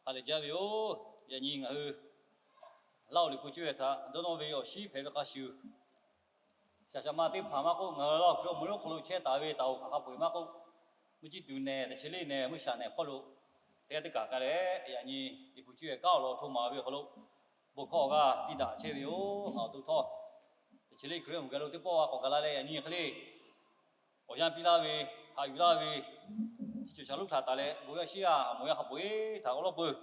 Ha lehˬ jaˇ ve yoˬ. Yaꞈ nyi ngaˬ hui Laˇ huˍ Liꞈ hpu cuˇ yehˬ htaꞈ dawˇ nawˇ ve awˬ shinˉ hpehꞈ ve hk'a shuˍ, shaˍ shaˍ ma teˇ hpaˍ maˇ k'oˆ, ngaˬ hui Laˇ huˍ Hkriꞈ awˬ moˍ lonˉ hk'aw lo chehˇ taˍ ve taˍ oˍ hk'aˬ hk'a peu-eˬ maˇ k'oˆ, mvuhˇ ciˇ tuˬ nehˬ, teˇ chi leˇ nehˬ, mvuhˇ shaˍ nehˬ hpawˇ lo teˇ g'aˇ teˇ kaˬ k'ai leh, yaꞈ nyi Liꞈ hpu cuˇ yehˬ kanˉ awˬ lawn hto maˍ ve awˬ hk'aw lo bon hkawˇ awˬ g'aˇ piˇ daꞈ chehˇ ve yoˬ. Ngaˬ awˬ to htawˇ teˇ chi leˇ Hkriꞈ yaˇ awˬ moˍ geh lo teˇ pawˆ g'a k'awꞈ gaˬ la leh, yaꞈ nyi hk'e le awˬ yanˇ piˇ laˇ ve, haꞈ yuˬ laˇ ve, chi cawˬ shaˍ lonˉ htaꞈ taˍ leh bon yaˇ shiˉ yaˇ awˬ moˍ yaˇ hk'a peu-eˬ htaꞈ awˬ lawn peuˬ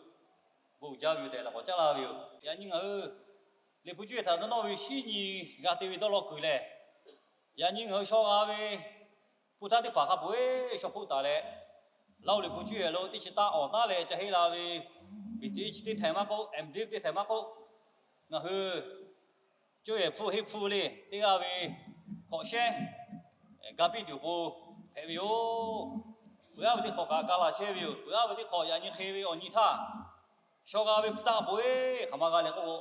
bon uiˍ jaˇ ve yoˬ tehꞈ laꞈ k'awꞈ caˉ laˇ ve yoˬ. Yaꞈ nyi ngaˬ hui Liꞈ hpu cuˇ yehˬ htaꞈ dawˇ nawˇ ve shinˉ nyi g'a te ve dawˇ law kuiˬ lehˬ, yaꞈ nyi ngaˬ hui shaw g'a ve hpu htaˇ teˇ hpaˍ hk'a peu-eˬ shaw hpoˆ taˍ leh, Laˇ huˍ Liꞈ hpu cuˇ yehˬ lo teˇ chi taˇ awˬ taˉ leh ca heˆ la ve, B Th teˇ htaiˍ maˇ k'oˆ, M Div teˇ htaiˍ maˇ k'oˆ, ngaˬ hui cuˇ yehˬ hpfuhˇ henˇ hpfuhˇ le teˇ g'aˇ ve hkawꞈ shehnˉ ga piˇ tuˬ awˬ pon hpehꞈ ve yoˬ. Peuˬ aˉ ve teˇ hk'awꞈ kaꞈ ga laˬ chehˇ ve yoˬ. Peuˬ aˉ ve teˇ hk'awꞈ yaꞈ nyi hk'e ve awˬ nyi htaˇ, shaw g'a ve hpu taˇ k'a peu-eˬ hk'aˬ ma g'a leh k'oˆ k'o,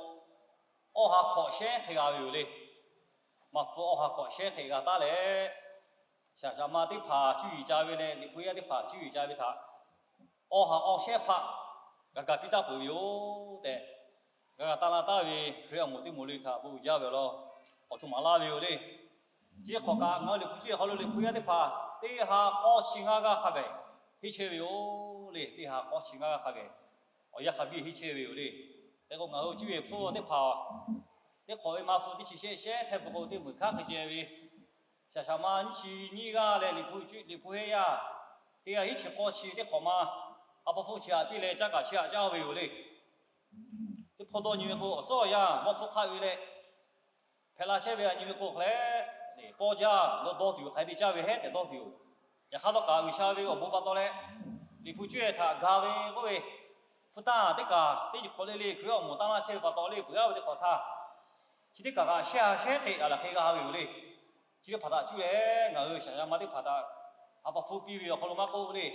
awˬ ha hkawꞈ shehnˉ hk'e g'a ve yoˬ le. Maˇ hpfuhˇ awˬ ha hkawꞈ shehnˉ hk'e g'a taˉ leh, shaˍ shaˍ ma teˇ hpaˍ cuˇ yiˍ ca ve leh Liꞈ hpu yaˇ teˇ hpaˍ cuˇ yiˍ ca ve htaꞈ awˬ ha awˬ shehnˉ hpaꞈ g'a ga piˇ taˍ peuˬ ve yoˬ tehꞈ, g'a ga taˇ laˇ taˍ ve Hkriꞈ yaˇ awˬ moˍ teˇ moˍ le htaꞈ bon uiˍ jaˇ ve awˬ lawn k'awꞈ hto maˍ laˇ ve yoˬ le. Chi hk'awꞈ kaꞈ ngaˬ hui Liꞈ hpu cuˇ yehˬ hk'aw lo Liꞈ hpu yaˇ teˇ hpaˍ teˇ ha k'awˇ chi ngaˇ g'aˇ hk'a gaˬ henˇ chehˇ ve yoˬ le. Teˇ ha k'awˇ chi ngaˇ g'aˇ hk'a geh awˬ yanˇ hk'a biˇ henˇ chehˇ ve yoˬ le. Hk'e k'o, ngaˬ hui cuˇ yehˬ hpfuhˇ teˇ hpaˍ teˇ hk'awꞈ ve ma hpu teˇ chi shehˆ shehˆ hteˇ peuˬ k'o, teˇ meunˍ hkanˉ hk'e ceh ve shaˍ shaˍ ma nyiˇ chi nyiˇ g'aˇ leh Liꞈ hpu henˇ yaˇ teˇ ha hiˉ chi k'awˇ chi teˇ hk'awꞈ ma ha pa hpfuhˇ chi aꞈ piˇ leh caˇ kaꞈ chi aꞈ caˇ ve yoˬ le. Teˇ hpawˇ dawˇ nyi ve k'o, awˬ tcuhˉ awˬ yanˇ maˇ hpfuhˇ hk'aˆ ve leh hpehꞈ la chehˇ ve a nyi ve k'o hk'e leh, pawˇ jaˇ dawˇ dawˇ tuˬ yoˬ. Hk'aˬ hk'e te caˇ ve hehˉ tehꞈ dawˇ tuˬ yoˬ. Yaꞈ hk'aˇ htawˇ kaꞈ G'uiˬsha ve awˬ bon pa taw leh Liꞈ hpu cuˇ yehˬ htaꞈ ga ve k'oˆ ve hpu taˇ teˇ kaˬ teˇ ceuˬ hk'awꞈ le le Hkriꞈ yaˇ awˬ moˍ taˇ laˇ chehˇ ve pa taw le, peuˬ aˉ ve teˇ hk'awꞈ htaˇ chi teˇ kaˬ kaꞈ shehˆ ha shehˉ hk'e g'a laˬ hk'e g'a ve yoˬ le. Chi teˇ hpaˍ htaꞈ cuˇ leh ngaˬ hui shaˍ shaˍ ma teˇ hpaˍ htaꞈ ha pa hpfuhˇ piˇ ve awˬ hk'aw lo maˇ k'oˆ le,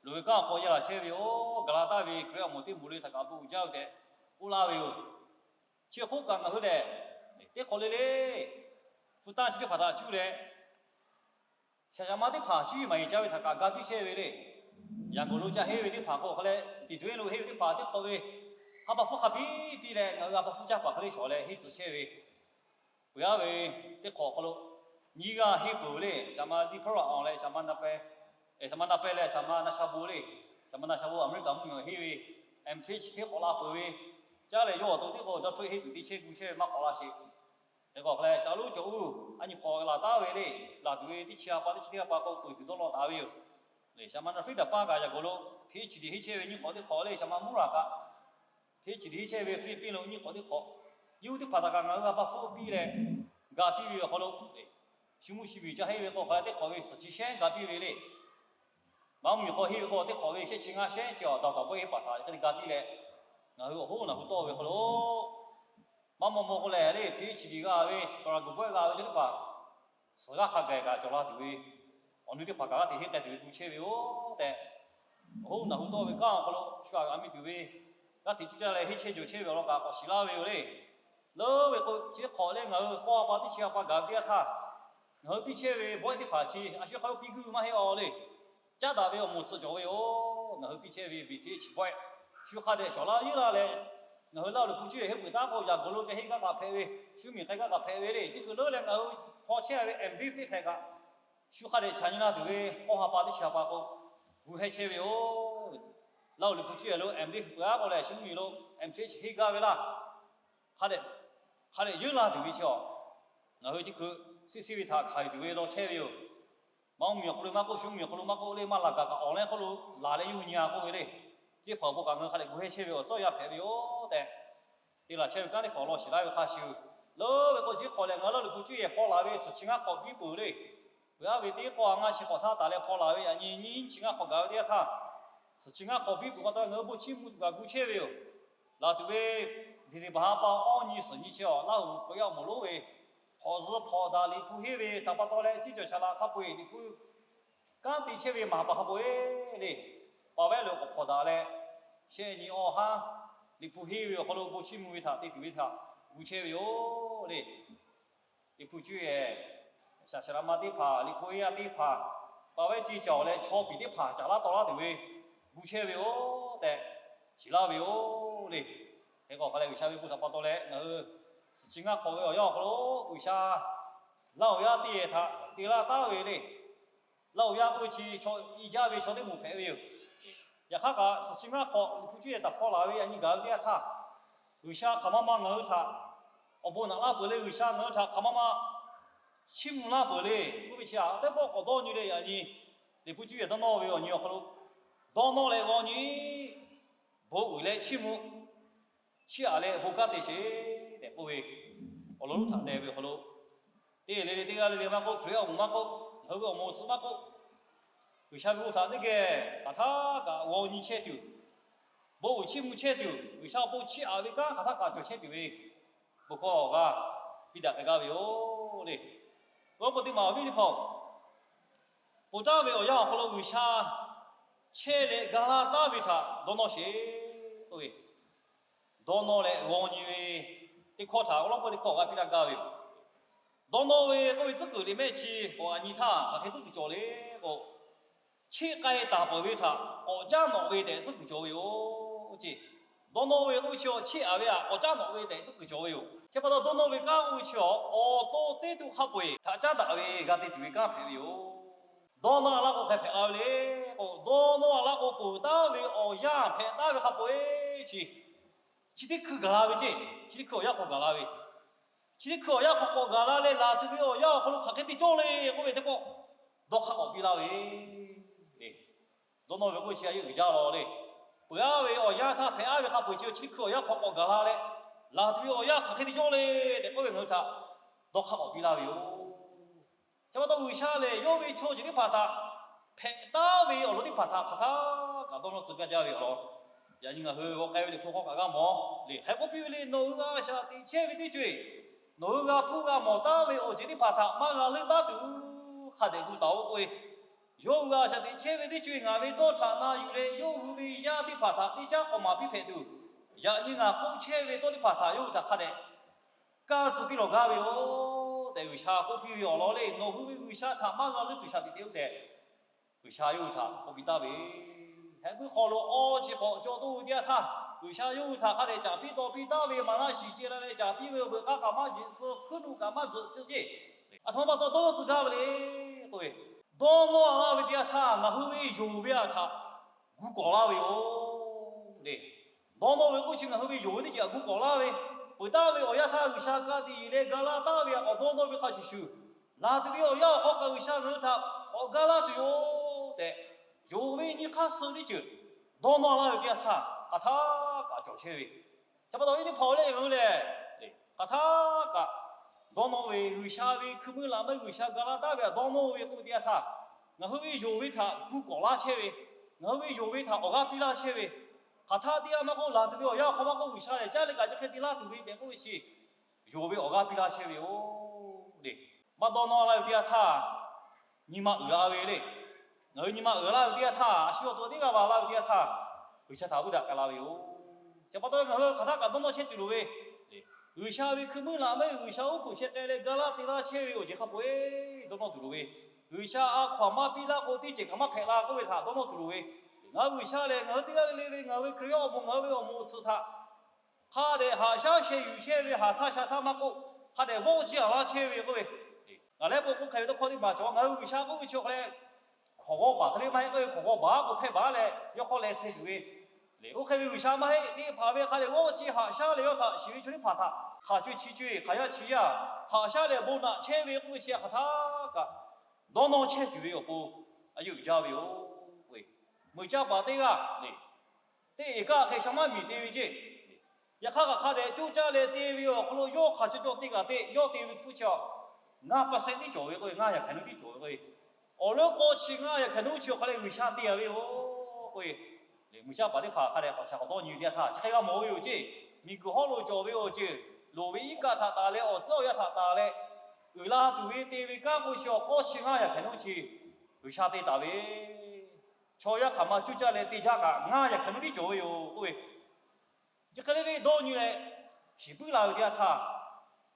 loˍ ve kanˉ awˬ hk'aw yaˇ laˬ chehˇ ve yoˬ. Gaˍlaˍtaˆ ve Hkriꞈ yaˇ awˬ moˍ teˇ moˍ le htaꞈ kaꞈ bon uiˍ jaˇ ve tehꞈ k'oˆ laˇ ve yoˬ. Chi hk'oˆ kaꞈ ngaˬ hui lehˬ, teˇ hk'awꞈ le le hpu taˇ chi teˇ hpaˍ htaꞈ cuˇ leh shaˍ shaˍ ma teˇ hpaˍ cuˇ yiˍ maˍ yiˍ ca ve htaꞈ kaꞈ ga piˇ chehˇ ve le. Yaꞈ k'oˍ lo ca henˇ ve teˇ hpaˍ k'o hk'e leh, Tiˍ dawehˇ lo henˇ ve teˇ hpaˍ teˇ hk'awꞈ ve ha pa hpfuhˇ hk'a biˇ piˇ leh ngaˬ hui ha pa hpfuhˇ caˇ paˍ hk'e le shawˍ leh henˇ tcuh chehˇ ve peuˬ aˉ ve teˇ hk'awꞈ awˬ hk'aw lo nyiˇ g'aˇ henˇ peuˬ le. Shaˍ ma Ziˇ Hpawˇ Raꞈ Awˬ leh shaˍ ma Na Peh, shaˍ ma Na Peh leh shaˍ ma Na Sha Bon le. Shaˍ ma Na Sha Bon Aˍmeˍriˆkaˍ mvuhˇmiˬ awˬ henˇ ve M Th henˇ k'awꞈ la peuˬ ve caˇ leh yawˇ awˬ to teˇ k'o dawˇ hto henˇ tuˬ te chehˇ gu chehˇ ve maˇ k'awꞈ la sheˍ. Hk'e k'o hk'e leh shaˍ lonˉ cawˬ uˇ a nyi hk'awꞈ laˬ taˉ ve le. Laˬ tuˬ ve teˇ chi ha pa teˇ chi teˇ ha pa k'o peuˬ tuˬ dawˇ law taˍ ve yoˬ. Shaˍ ma Na Friˉdaˍ paˇ kaꞈ yaꞈ k'oˍ lo Ph D henˇ chehˇ ve nyiˇ hk'awꞈ teˇ hk'awꞈ le. Shaˍ ma Mvuhˇraˍ kaꞈ Ph D henˇ chehˇ ve Hpiˇliˇpiˆ lo nyiˇ hk'awꞈ teˇ hk'awꞈ, yawˇ hui teˇ hpaˍ htaꞈ kaꞈ ngaˬ hui ha pa hpfuhˇ piˇ leh ga piˇ ve awˬ hk'aw lo, shu mvuhˇ shu miˬ ca henˇ ve k'o hk'e leh teˇ hk'awꞈ ve suhˍ chi shehˉ ga piˇ ve le. Maˇ mvuhˇmiˬ hk'aw henˇ ve k'o teˇ hk'awꞈ ve shehˆ chi ngaˇ shehˉ chi awˬ daꞈ taˍ bawehˇ henˇ paˍ htaꞈ hk'e te ga piˇ leh, ngaˬ hui awˬ hoˉ naˬ hu tawˆ ve hk'aw lo maˇ maw maw k'o lehˬ le, Ph D g'a ve, Karaˍguˍ bawehˇ g'a ve chaw teˇ hpaˍ suhˍ g'aˇ hk'a gaˬ kaꞈ cawˬ la tuˬ ve, awˬ nu teˇ hpaˍ kaꞈ g'aˇ hteꞈ henˇ k'ai tuˬ ve gu chehˇ ve yoˬ tehꞈ, awˬ hoˉ naˬ hu tawˆ ve kanˉ awˬ hk'aw lo shu aꞈ g'a mi tuˬ ve, g'aˇ hteꞈ cuˇ caˇ leh henˇ chehˇ jawˬ chehˇ ve awˬ lawn kaꞈ k'awꞈ shiˍ laˇ ve yoˬ le. Leuˉ ve k'o, chi teˇ hk'awꞈ leh ngaˬ hui k'awˇ ha pa teˇ chi ha pa gaˬ ve teˇ yanˇ htaˇ, ngaˬ hui piˇ chehˇ ve bawehˇ teˇ hpaˍ chi a shu hk'a lo piˇ guˇ maˇ heˆ aw le. Caˉ daꞈ ve awˬ moˍ tsuhꞈ cawˬ ve yoˬ. Ngaˬ hui piˇ chehˇ ve B Th bawehˇ shu hk'a dehꞈ shawˍ laˇ yeˉ laˇ leh, ngaˬ hui Laˇ huˍ Liꞈ hpu cuˇ yehˬ henˇ peuˬ taˉ k'o, yaꞈ k'oˍ lo ca henˇ gaˇ kaꞈ hpehꞈ ve, shu mvuhˇmiˬ k'ai gaˇ kaꞈ hpehꞈ ve le. Chi kuiˬ leuˉ leh ngaˬ hui hpaw chehˇ ve M Div teˇ htaiˍ kaꞈ shu hk'a dehꞈ chaꞈ nyi la tuˬ ve k'awˇ ha pa teˇ chi ha pa k'o gu heh chehˇ ve yoˬ. Laˇ huˍ Liꞈ hpu cuˇ yehˬ lo M Div peuˬ aˉ k'o lehˬ, shu mvuhˇmiˬ lo M Th henˇ gaˇ ve laˇ. Hk'a dehꞈ, hk'a dehꞈ yeunˇ la tuˬ ve chi awˬ, ngaˬ hui teˇ hkui siˆ siˆ ve htaꞈ hkanˍ yuˬ tuˬ ve law chehˇ ve yoˬ. Maˇ mvuhˇmiˬ awˬ hk'aw lo maˇ k'oˆ, shu mvuhˇmiˬ awˬ hk'aw lo maˇ k'oˆ le, maˇ laˬ gaˬ kaꞈ awˬ leh hk'oˆ lo laˬ leh yawˇ hui nyi a k'oˆ ve le. Teˇ hpaˍ awˬ pon kaꞈ ngaˬ hui hk'a dehꞈ gu heh chehˇ ve awˬ suhˉ yaˇ hpehꞈ ve yoˬ tehꞈ, te laˬ chehˇ ve kanˉ teˇ hpaˍ awˬ lawn shiˍ laˇ ve hk'a shuˍ, leuˉ ve k'o chi teˇ hk'awꞈ lehˬ, ngaˬ hui Laˇ huˍ Liꞈ hpu cuˇ yehˬ hpaw laˬ ve suhˍ chi ngaˇ hk'awꞈ biˇ peuˬ le. Peuˬ aˉ ve teˇ k'awˇ ha ngaˇ chi hk'awꞈ htaˇ taˍ leh hpaw laˬ ve yaꞈ nyi nyiˇ chi ngaˇ hk'awꞈ gaˬ ve teˇ yanˇ htaˇ, suhˍ chi ngaˇ hk'awꞈ biˇ peuˬ pa taw ngaˬ hui bon chiˇ mvuh tuˬ kaꞈ gu chehˇ ve yoˬ. Laˬ tuˬ ve December ha pa awˇ nyi suhˍ nyi chi awˬ Laˇ huˍ Hkriꞈ yaˇ awˬ moˍ lonˉ ve hk'awꞈ zuhꞈ hpawnˬ daꞈ Liꞈ hpu henˇ ve htaꞈ pa taw leh, tiˇ cawˬ shaˍ laꞈ hk'a peu-eˬ Liꞈ hpu kanˉ te chehˇ ve maˍ pa hk'a peu-eˬ le, pa vehˉ lo k'awꞈ hpawnˬ daꞈ leh, shehˆ nyi awˇ haˉ Liꞈ hpu henˇ ve awˬ hk'aw lo bon chiˇ mvuh ve htaꞈ te tuˬ ve htaꞈ gu chehˇ ve yoˬ le. Liꞈ hpu cuˇ yehˬ, shaˍ shaˍ ma teˇ hpaˍ, Liꞈ hpu henˇ yaˇ teˇ hpaˍ, pa vehˉ ceˇ cawˬ leh chaw piˍ teˇ hpaˍ caˍ laˇ taw laˇ tuˬ ve gu chehˇ ve yoˬ tehꞈ, shiˍ laˇ ve yoˬ le. Hk'e k'o hk'a leh G'uiˬsha ve bon htaꞈ pa taw leh ngaˬ hui suhˍ chi ngaˇ hk'awꞈ ve awˬ yanˇ awˬ hk'aw lo G'uiˬsha laˇ awˬ yaˇ teˇ yehˬ htaꞈ te laˇ taˉ ve le. Laˇ awˬ yaˇ k'oˆ ve chi chaw i jaˇ ve chaw teˇ moˍ hpehꞈ ve yoˬ. Yaꞈ hk'aˇ kaꞈ suhˍ chi ngaˇ hk'awꞈ Liꞈ hpu cuˇ yehˬ taˍ hk'aw laˬ ve yaꞈ nyi gaˬ ve teˇ yanˇ htaˇ, G'uiˬsha hk'aˬ ma ma ngaˬ hui htaꞈ awˬ bon naꞈ laˇ peuˬ le, G'uiˬsha ngaˬ hui htaꞈ hk'aˬ ma ma chiˇ mvuh laˇ peuˬ le k'oˆ ve chi htaꞈ teˇ pawˆ k'awꞈ dawˇ nyi leh yaꞈ nyi Liꞈ hpu cuˇ yehˬ dawˇ nawˇ ve awˬ nyi awˬ hk'aw lo, dawˇ nawˇ leh g'aw nyi, bon uiˍ leh chiˇ mvuh, chiˇ aꞈ leh bon kanˉ te sheˍ tehꞈ k'oˆ ve awˬ lawn lonˉ htaꞈ te ve awˬ hk'aw lo, teˇ le le teˇ g'aˇ le le maˇ k'oˆ, Hkriꞈ yaˇ awˬ moˍ maˇ k'oˆ, ngaˬ hui ve awˬ moˍ awˬ tcuh maˇ k'oˆ, G'uiˬsha ve bon htaꞈ teˇ geh hk'aˬ htaˇ kaꞈ g'aw nyi chehˇ tuˬ, bon uiˍ chiˇ mvuh chehˇ tuˬ, G'uiˬsha awˬ pon chiˇ aꞈ ve kanˉ hk'aˬ htaˇ kaꞈ cawˬ chehˇ tuˬ ve bon hkawˇ awˬ g'aˇ piˇ daꞈ k'ai gaˇ ve yoˬ le. Awˬ lawn k'o teˇ maˬ awˬ viˉ teˇ hpaˍ-oˬ, ponˬ taˍ ve awˬ yanˇ awˬ hk'aw lo G'uiˬsha chehˇ leh ga laˇ taˉ ve htaꞈ dawˇ nawˇ sheˍ k'oˆ ve, dawˇ nawˇ leh g'aw nyi ve teˇ hkawˇ htaꞈ awˬ lawn k'o teˇ hkawˇ awˬ g'aˇ piˇ laˇ gaˇ ve yoˬ. Dawˇ nawˇ ve k'oˆ ve tcuhˉ kuiˬ liꞈ mehˆ chi k'awꞈ aꞈ nyi htaˇ hk'aˬ hk'e tcuhˉ kuiˬ cawˬ le k'o, cheˆ k'ai taˍ peuˬ ve htaꞈ k'awꞈ caˉ nawꞈ ve tehꞈ tcuhˉ kuiˬ cawˬ ve yoˬ ce. Dawˇ nawˇ ve k'oˆ ve chi awˬ cheˆ aꞈ ve htaꞈ k'awꞈ caˉ nawꞈ ve tehꞈ tcuhˉ kuiˬ cawˬ ve yoˬ. Chi pa taw dawˇ nawˇ ve kanˉ k'oˆ ve chi awˬ to teˇ to hk'a peu-eˬ htaꞈ caˉ daꞈ ve g'a te tuˬ ve kanˉ hpehꞈ ve yoˬ. Dawˇ nawˇ a laˇ k'o hk'e hpehꞈ la ve le k'o, dawˇ nawˇ a laˇ k'o ponˬ taˍ ve awˬ yanˇ hpehꞈ taˍ ve hk'a peu-eˬ chi, chi teˇ hkui gaˬ la ve ce. Chi teˇ hkui awˬ yanˇ hk'aw gaˬ la ve, chi teˇ hkui awˬ yanˇ hk'aw k'awꞈ gaˬ la leh laˬ tuˬ ve awˬ yanˇ awˬ hk'aw lo hk'aˬ hk'e te cawˇ le k'oˆ ve teˇ pawˆ dawˇ hk'aˇ k'awꞈ piˇ laˇ ve le. Dawˇ nawˇ ve k'oˆ chi a yeˇ uiˍ jaˇ law le. Peuˬ aˉ ve awˬ yanˇ htaˇ hpehꞈ aˉ ve hk'a peu-eˬ chi chi teˇ hkui awˬ yanˇ hk'aw k'awꞈ gaˬ la leh, laˬ tuˬ ve awˬ yanˇ hk'aˬ hk'e te cawˇ le tehꞈ k'oˆ ve ngaˬ hui htaꞈ dawˇ hk'aˇ k'awꞈ piˇ laˇ ve yoˬ. Chi pa taw G'uiˬsha lehˬ yawˇ ve chaw ceuˬ teˇ hpaˍ htaꞈ hpehꞈ taˍ ve awˬ lawn teˇ hpaˍ htaꞈ hk'aˬ htaˇ kaꞈ dawˇ nawˇ tcuh gaˇ jaˇ ve awˬ lawn, yaꞈ nyi ngaˬ hui g'aw k'ai ve liꞈ hpu hk'aw kaꞈ g'a mawˬ le. Hk'e k'oˆ piˇ ve le, nawˬ hui a shaꞈ teꞈ chehˇ ve teˇ co-eˬ, nawˬ hui g'a hpuˇ g'a mawˬ taˉ ve awˬ ceuˬ teˇ hpaˍ htaꞈ maˇ g'a leuˆ taˉ tuˬ hk'a dehꞈ gu taˍ-oꞈ k'oˆ ve, yawˇ hui a shaꞈ teꞈ chehˇ ve teˇ co-eˬ ngaˬ ve dawˇ htaꞈ na yuˬ leh yawˇ hui ve yaˇ teˇ hpaˍ htaꞈ teˇ caˉ k'awꞈ maˍ piˇ hpehꞈ tuˬ, yaꞈ nyi ngaˬ k'oˆ chehˇ ve tawˇ teˇ hpaˍ htaꞈ yawˇ hui htaꞈ hk'a dehꞈ kaˇ tcuh piˇ lawˬ gaˇ ve yoˬ tehꞈ G'uiˬsha k'oˆ piˇ ve awˬ lawn le. Nawˬ hui ve G'uiˬsha htaꞈ maˇ g'a leuˆ tuˬ shaꞈ teꞈ te-o tehꞈ G'uiˬsha yawˇ hui htaꞈ k'oˆ piˇ taˍ ve. Heh puiˉ hk'aw lo awˬ chi hk'awꞈ cawˬ toˇ ve teˇ yanˇ htaˇ, G'uiˬsha yawˇ hui htaꞈ hk'a dehꞈ caˍ piˇ taw piˇ taˍ ve maˍ laˇ shiˍ ce la leh caˍ piˇ ve awˬ veuꞈ hk'a kaꞈ maˇ jehˬ tcuh, hkuiˉ nuˆ kaꞈ maˇ tzuhꞈ tcuh ce. Aˬ htoꞈ ma pa taw dawˇ nawˇ tcuh gaˇ ve le k'oˆ ve, dawˇ nawˇ laˇ ve teˇ yanˇ htaˇ ngaˬ hui ve yonˍ ve a htaꞈ gu kawꞈ laˇ ve yoˬ le. Dawˇ nawˇ ve k'oˆ chi ngaˬ hui ve yonˍ ve teˇ ceuˬ htaꞈ gu kawꞈ laˇ ve, peuˬ taˍ ve awˬ yanˇ htaˇ G'uiˬsha ka tiꞈ yeˬ leh ga laˇ taˉ ve a k'awꞈ dawˇ nawˇ ve hk'a shuˍ shuˍ, laˬ tuˬ ve awˬ yanˇ awˬ hk'aw kaꞈ G'uiˬsha ngaˬ hui htaꞈ k'awꞈ ga laˇ tuˬ yoˬ tehꞈ, yonˍ ve nyi hk'aˇ suh teˇ ceuˬ dawˇ nawˇ laˇ ve teˇ yanˇ htaˇ hk'aˬ htaˇ kaꞈ cawˬ chehˇ ve, chi pa taw ve teˇ hpaˍ-oˬ le, ngaˬ hui lehˬ hk'aˬ htaˇ kaꞈ dawˇ nawˇ ve G'uiˬsha ve hkui meuˇ laꞈ meuˇ G'uiˬsha ga laˇ taˉ ve htaꞈ dawˇ nawˇ ve k'oˆ ve teˇ yanˇ htaˇ, ngaˬ hui ve yonˍ ve htaꞈ gu kawꞈ laˇ chehˇ ve, ngaˬ hui ve yonˍ ve htaꞈ awˬ g'aˇ piˇ laˇ chehˇ ve, hk'aˬ htaˇ teˇ yanˇ maˇ k'oˆ, laˬ tuˬ ve awˬ yanˇ awˬ hk'aw maˇ k'oˆ, G'uiˬsha lehˬ caˉ leh kaꞈ chi hk'e te laˇ tuˬ ve tehꞈ k'oˆ ve chi, yonˍ ve awˬ g'aˇ piˇ laˇ chehˇ ve yoˬ le. Maˇ dawˇ nawˇ laˇ ve teˇ yanˇ htaˇ nyi ma uiˍ la ve le. Ngaˬ hui nyi ma uiˍ laˇ ve teˇ yanˇ htaˇ, a shu awˬ to teˇ g'aˇ va laˇ ve teˇ yanˇ htaˇ, G'uiˬsha htaꞈ vuiˇ daꞈ k'ai la ve yoˬ. Chi pa taw leh ngaˬ hui hk'aˬ htaˇ kaꞈ dawˇ nawˇ chehˇ tuˬ loˍ ve, G'uiˬsha ve hkui meuˇ laꞈ meuˇ G'uiˬsha oˉ k'oˍ sheh k'ai leh ga laˇ te laˇ chehˇ ve awˬ ceuˬ hk'a peu-eˬ dawˇ nawˇ tuˬ loˍ ve, G'uiˬsha a hkaw-anˬ maˇ piˇ laˇ k'o teˇ ceuˬ kaꞈ maˇ hpehꞈ la k'oˆ ve htaꞈ dawˇ nawˇ tuˬ loˍ ve, ngaˬ hui G'uiˬsha lehˬ ngaˬ hui teˇ g'aˇ le le ve ngaˬ hui ve Hkriꞈ yaˇ awˬ moˍ ngaˬ hui ve awˬ moˍ awˬ tcuhˍ htaꞈ hk'a dehꞈ haꞈ shaˉ sheh yuˬ chehˇ ve haꞈ htaˇ sha htaˇ maˇ k'oˆ, hk'a dehꞈ vawˆ ciˇ a laˇ chehˇ ve k'oˆ ve, ngaˬ lehˉ k'o k'oˆ hk'e ve tawˇ hkawˇ teˇ maˬ cawˬ. Ngaˬ hui G'uiˬsha k'oˆ ve chi awˬ hk'a leh hkawꞈ g'awˇ baˬ hk'e le maˇ heˆ k'oˆ ve, hkawꞈ g'awˇ baˬ k'o hpehˇ baˬ leh yawˇ hk'aw leh suh tuˬ ve, oˇ hk'e ve G'uiˬsha maˇ heˆ. Teˇ hpaˍ ve hk'a dehꞈ vawˆ ciˇ haꞈ shaˉ leh yawˇ htaꞈ shiˍ ve chaw teˇ hpaˍ htaꞈ hk'aˬ co chi co-eˬ hk'aˬ yaˇ chi yaˇ haꞈ shaˉ leh bon naꞈ chehˇ ve k'oˆ ve chi hk'aˬ htaˇ kaꞈ dawˇ nawˇ chehˇ tuˬ ve awˬ pon a yeˇ uiˍ jaˇ ve yoˬ. Meuꞈ caˇ paˍ teˇ g'aˇ le, teˇ eˬ kaˆ hk'e sha maˇ miˬ te ve ceˇ. Yaꞈ hk'aˇ kaꞈ hk'a dehꞈ coˇ caˇ leh te ve awˬ hk'aw lo yawˇ hk'aˬ chi cawˇ teˇ kaꞈ te yawˇ te ve hpfuhˇ chi a, ngaˇ pa sehˆ tiˉ cawˬ ve k'o, ngaˇ yaꞈ hk'aˬ nuˇ tiˉ cawˬ ve k'o, awˬ leuˉ k'awˇ chi ngaˇ yaꞈ hk'aˬ nuˇ chi awˬ hk'aw leh G'uiˬsha te a ve yoˬ k'o, meuꞈ caˇ paˍ teˇ hpaˍ hk'a dehꞈ k'awꞈ ca k'awꞈ dawˇ nyi ve teˇ yanˇ htaˇ chi hk'e g'a mawˬ ve yoˬ ceˇ. Miˬguiˬ hawˉ lo cawˬ ve awˬ ceuˬ, loˍ ve iˉ kaˆ htaꞈ taˍ leh awˬ tcuhˉ awˬ yanˇ htaꞈ taˍ leh uiˍ la tuˬ ve te ve kanˉ k'o chi awˬ k'awˇ chi ngaˇ yaꞈ hk'aˬ nuˇ chi G'uiˬsha te taˍ ve, chaw yaˇ hk'aˬ ma coˇ caˇ leh te jaˇ kaꞈ ngaˇ yaꞈ hk'aˬ nuˇ tiˉ cawˬ ve yoˬ k'oˆ ve, chi hk'e le le dawˇ nyi leh shiˍ puiˉ la ve teˇ yanˇ htaˇ,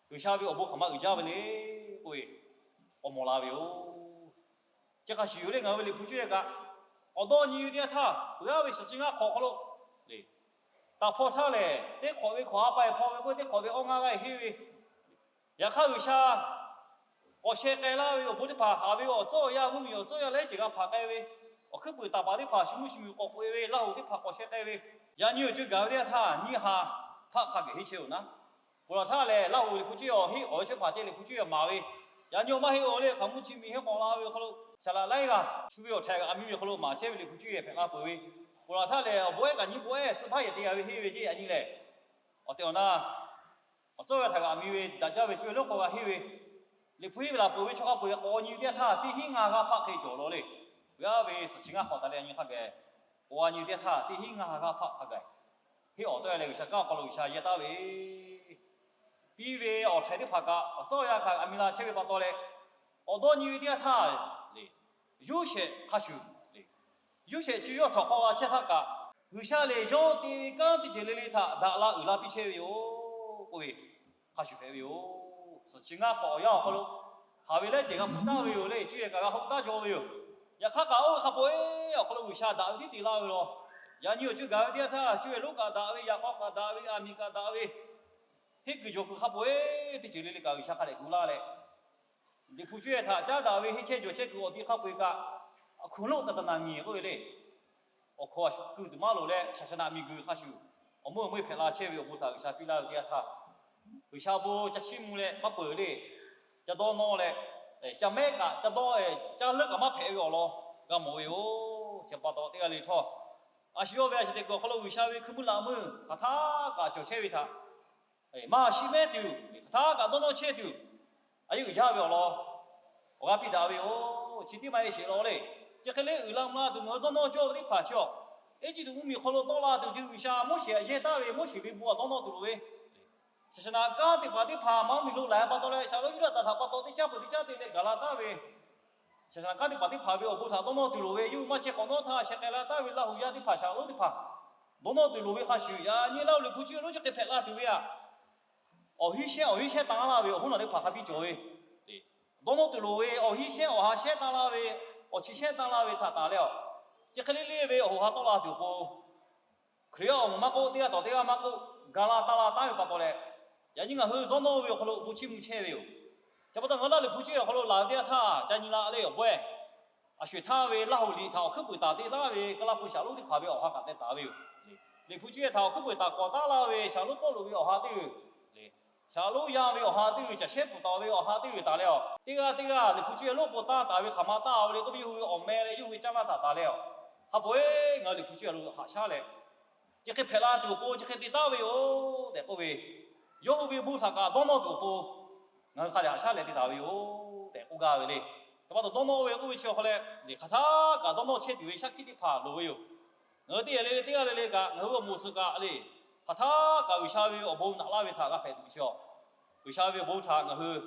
G'uiˬsha ve awˬ bon hk'aˬ ma uiˍ jaˇ ve le k'oˆ ve k'awꞈ mawˬ la ve yoˬ. Chi hk'a shuˍ yoˬ le, ngaˬ hui ve Liꞈ hpu cuˇ yehˬ kaꞈ k'awꞈ dawˇ nyi ve teˇ yanˇ htaˇ, peuˬ aˉ ve suhˍ chi ngaˇ hk'awꞈ hk'aw lo le, Hk'aˬ hpawˇ htaˇ lehˬ, teˇ hk'awꞈ ve hkawꞈ ha pa eˬ hpaw ve k'oˆ ve, teˇ hk'awꞈ ve awˇ ngaˇ g'aˇ eˬ henˇ ve, yaꞈ hk'aˇ G'uiˬsha k'awꞈ sheh k'ai laˇ ve awˬ bon teˇ hpaˍ haˍ ve awˬ tcuhˉ awˬ yanˇ mvuhˇmiˬ awˬ tcuhˉ yanˇ leh ceuˬ g'a hpaꞈ k'ai ve, awˬ hkuiˉ puiˍ taˍ paˍ teˇ hpaˍ shu mvuhˇ shu miˬ k'awꞈ k'oꞈ e ve, Laˇ hoˍ teˇ hpaˍ k'awꞈ sheh k'ai ve, yaꞈ nyi awˬ co gaˬ ve teˇ g'aˇ htaˇ nyiˇ ha hpaˆ hk'a gaˬ henˇ chehˇ-oˬ naˉ. Ponˬ laˬ htaˇ lehˬ, Laˇ hoˍ Liꞈ hpu cuˇ awˬ henˇ awˬ ve chehˇ hpaˍ ceh Liꞈ hpu cuˇ maˍ ve, yaꞈ nyi awˬ maˇ henˇ-oˬ le, hk'aˬ mvuhˇ chi miˬ henˇ k'awꞈ la ve awˬ hk'aw lo, saˍ laꞈ laiˉ g'aˇ shu ve awˬ htaiˍ g'aꞈ mi ve awˬ hk'aw lo maˍ chehˇ ve Liꞈ hpu cuˇ hpehꞈ la peuˬ ve, ponˬ laˬ htaˇ lehˬ, awˬ bon ehˉ kaꞈ nyiˇ bon ehˉ suh hpaˇ yehˬ te g'a ve henˇ ve ceh yaꞈ nyi lehˬ, awˬ tehˬ awˬ na awˬ tcuhˉ ve htaiˍ g'aꞈ mi ve daꞈ jaˇ ve cuˇ ve lonˉ hk'aw g'a henˇ ve, Liꞈ hpu henˇ ve laˬ peuˬ ve chaw hk'a peu-eˬ k'awꞈ nyi ve teˇ g'aˇ htaˇ teˇ hinˉ ngaˇ g'aˇ hpaˆ hk'e cawˬ law le. G'a ve suhˍ chi ngaˇ hk'awꞈ taˍ leh yaꞈ nyi hk'a gaˬ k'awꞈ g'a nyi teˇ g'aˇ htaˇ teˇ hinˉ ngaˇ g'aˇ hpaˆ hk'a gaˬ henˇ awˬ tawˆ leh G'uiˬsha kanˉ awˬ hk'aw lo G'uiˬsha yehˇ taˍ ve piˇ ve awˬ htaiˍ teˇ hpaˍ kaꞈ awˬ tcuhˉ awˬ yanˇ hk'a g'aꞈ mi la chehˇ ve pa taw leh, awˬ dawˇ nyi ve teˇ g'aˇ htaˇ le, Yoˇsehꞈ hk'a shuˍ le, Yoˇsehꞈ chi yawˇ htawnˍ hk'aw g'a chehˇ htaˇ kaꞈ, G'uiˬsha lehˬ yawˇ te ve kanˉ teˇ ceuˬ le le htaꞈ daꞈ la uiˍ la piˇ chehˇ ve yoˬ k'oˆ ve hk'a shuˍ hpehꞈ ve yoˬ. Suhˍ chi ngaˇ hk'awꞈ awˬ yanˇ awˬ hk'aw lo haˍ ve lehˉ ceuˬ g'a hpuꞈ taˍ ve yoˬ le, cuˇ yehˬ kaꞈ g'a hawˆ taˍ jaw ve yoˬ. Yaꞈ hk'aˇ kaꞈ oˇ ve hk'a peu-eˬ awˬ hk'aw lo G'uiˬsha daꞈ ve tiˉ te laˇ ve law. Yaꞈ nyi awˬ co gaˬ ve teˇ g'aˇ htaˇ, cuˇ yehˬ lonˉ kaꞈ daꞈ ve, yaꞈ k'aw kaꞈ daꞈ ve, aˬ miˍ kaꞈ daꞈ ve, henˇ kuiˬ jawˬ kuiˬ hk'a peu-eˬ teˇ ceuˬ le le kaꞈ G'uiˬsha hk'a dehꞈ gu laˇ leh, Liꞈ hpu cuˇ yehˬ htaꞈ caˉ daꞈ ve henˇ chehˇ jawˬ chehˇ kuiˬ awˬ ti hk'a peu-eˬ kaꞈ, a hkuiˬ lonˉ taˍ taˍ naˍ miˬ k'oˆ ve le. Awˬ hkaw a shu kuiˬ tuˬ maˇ loˍ leh, shaˍshaˍnaꞈ miˬguiˬ hk'a shuˍ awˬ meuˇ awˬ meuˇ hpehꞈ la chehˇ ve awˬ bon htaꞈ G'uiˬsha piˇ laˇ ve teˇ g'aˇ htaˇ, G'uiˬsha bon ca chiˇ mvuh leh maˇ peuˬ le. Ca dawˇ nawˇ leh, ca mehˉ kaꞈ ca dawˇ, ca leuˆ kaꞈ maˇ hpehꞈ ve awˬ lawn g'a mawˬ ve yoˬ. Chi pa taw teˇ g'aˇ le htawˇ, a shu yawˇ ve a shu teꞈ kuiˬ awˬ hk'aw lo G'uiˬsha ve hkui mvuhˇ laꞈ meuˇ hk'aˬ htaˇ kaꞈ cawˬ chehˇ ve htaꞈ maˇ shiˍ mehˉ tuˬ, hk'aˬ htaˇ kaꞈ dawˇ nawˇ chehˇ tuˬ, a yeˇ uiˍ jaˇ ve awˬ lawn awˬ g'aˇ piˇ daꞈ ve yoˬ. Chi tiˉ maˇ heˆ sheˍ law le. Chi hk'e le uiˍ la mvuh la tuˬ ngaˬ hui dawˇ nawˇ cawˇ ve teˇ hpaˍ chi awˬ, Eˇjiˇtuꞈ mvuhˇmiˬ hk'aw lo tawˆ la tuˬ ceh G'uiˬsha Moˉseˍ htaꞈ yehˇ taˍ ve, Moˉseˍ ve bon htaꞈ dawˇ nawˇ tuˬ loˍ ve, shaˍshaˍnaꞈ kanˉ teˇ hpaˍ teˇ hpaˍ maˇ mvuhˇmiˬ lo laiˬ pa taw leh, shaˍlonˉ Yuˇdaꞈ htaꞈ pa taw teˇ caˉ peuˬ teˇ caˉ te leh gaˬ la taˍ ve shaˍshaˍnaꞈ kanˉ teˇ hpaˍ teˇ hpaˍ ve awˬ bon htaꞈ dawˇ nawˇ tuˬ loˍ ve, yawˇ hui maˇ chehˇ k'awꞈ nawˉ htaˇ sheh k'ai la taˍ ve Laˇ huˍ yaˇ teˇ hpaˍ, shaˍlonˉ teˇ hpaˍ dawˇ nawˇ tuˬ loˍ ve hk'a shuˍ, yaꞈ nyi Laˇ huˍ Liꞈ hpu cuˇ lonˉ chi hk'e hpehꞈ la tuˬ ve aꞈ, awˬ hinˉ shehˉ awˬ hinˉ shehˉ ta laˇ ve awˬ hoˉ naˬ teˇ hpaˍ hk'a biˇ cawˬ ve, dawˇ nawˇ tuˬ loˍ ve awˬ hinˉ shehˉ awˬ ha shehˉ ta laˇ ve, awˬ chi shehˉ ta laˇ ve htaꞈ taˍ leh a, chi hk'e le le ve awˬ hoꞈ ha tawˆ la tuˬ awˬ pon, Hkriꞈ yaˇ awˬ moˍ maˇ k'oˆ, teˇ g'aˇ tawˍ teˇ g'aˇ maˇ k'oˆ, ga la ta la taˍ ve pa taw leh, yaꞈ nyi ngaˬ hui dawˇ nawˇ ve awˬ hk'aw lo awˬ bon chiˇ mvuh chehˇ ve yoˬ. Chi pa taw ngaˬ hui Laˇ huˍ Liꞈ hpu cuˇ awˬ hk'aw lo laˬ ve teˇ g'aˇ htaˇ ca nyi la le awˬ bon ehˉ, a sho eˬ htaˇ ve Laˇ huˍ liꞈ htaꞈ awˬ hkuiˉ puiˍ taˍ te taˍ ve Kaˇlaˇ hpu shaˍlonˉ teˇ hpaˍ ve awˬ ha kaꞈ teh taˍ ve yoˬ. Liꞈ hpu cuˇ htaꞈ awˬ hkuiˉ puiˍ taˍ k'awꞈ taˍ laˇ ve shaˍlonˉ Pawˇluꞈ ve awˬ ha teˇ g'aˇ le, shaˍlonˉ yaˇ ve awˬ ha teˇ g'aˇ caˬ shehˉ pfuhˍ taˍ ve awˬ ha teˇ g'aˇ taˍ leh a, teˇ g'aˇ teˇ g'aˇ Liꞈ hpu cuˇ lonˉ pon taˇ taˍ ve hk'aˬ ma taˇ ve le k'oˆ ve, yawˇ hui ve awˬ meh leh yawˇ hui ve caˇ laˇ htaꞈ taˍ leh a, hk'a peu-eˬ ngaˬ hui Liꞈ hpu cuˇ awˬ lo haꞈ shaˉ leh, chi hk'e hpehꞈ la tuˬ awˬ pon chi hk'e te taˍ ve yoˬ tehꞈ k'oˆ ve, yawˇ hui ve bon htaꞈ kaꞈ dawˇ nawˇ tuˬ awˬ pon ngaˬ hui hk'a dehꞈ haꞈ shaˉ leh te taˍ ve yoˬ tehꞈ k'oˆ gaˇ ve le. Chi pa taw dawˇ nawˇ ve k'oˆ ve chi awˬ hk'aw leh, hk'aˬ htaˇ kaꞈ dawˇ nawˇ chehˇ tuˬ ve shaˉ hkiˆ teˇ hpaˍ loˍ ve yoˬ. Ngaˬ hui teˇ g'aˇ le le teˇ g'aˇ le le kaꞈ ngaˬ hui awˬ moˍ suhˍ kaꞈ le, hk'aˬ htaˇ kaꞈ G'uiˬsha ve awˬ bon naꞈ laˇ ve htaꞈ g'a hpehꞈ tuˬ ve chi a, G'uiˬsha ve awˬ bon htaꞈ ngaˬ hui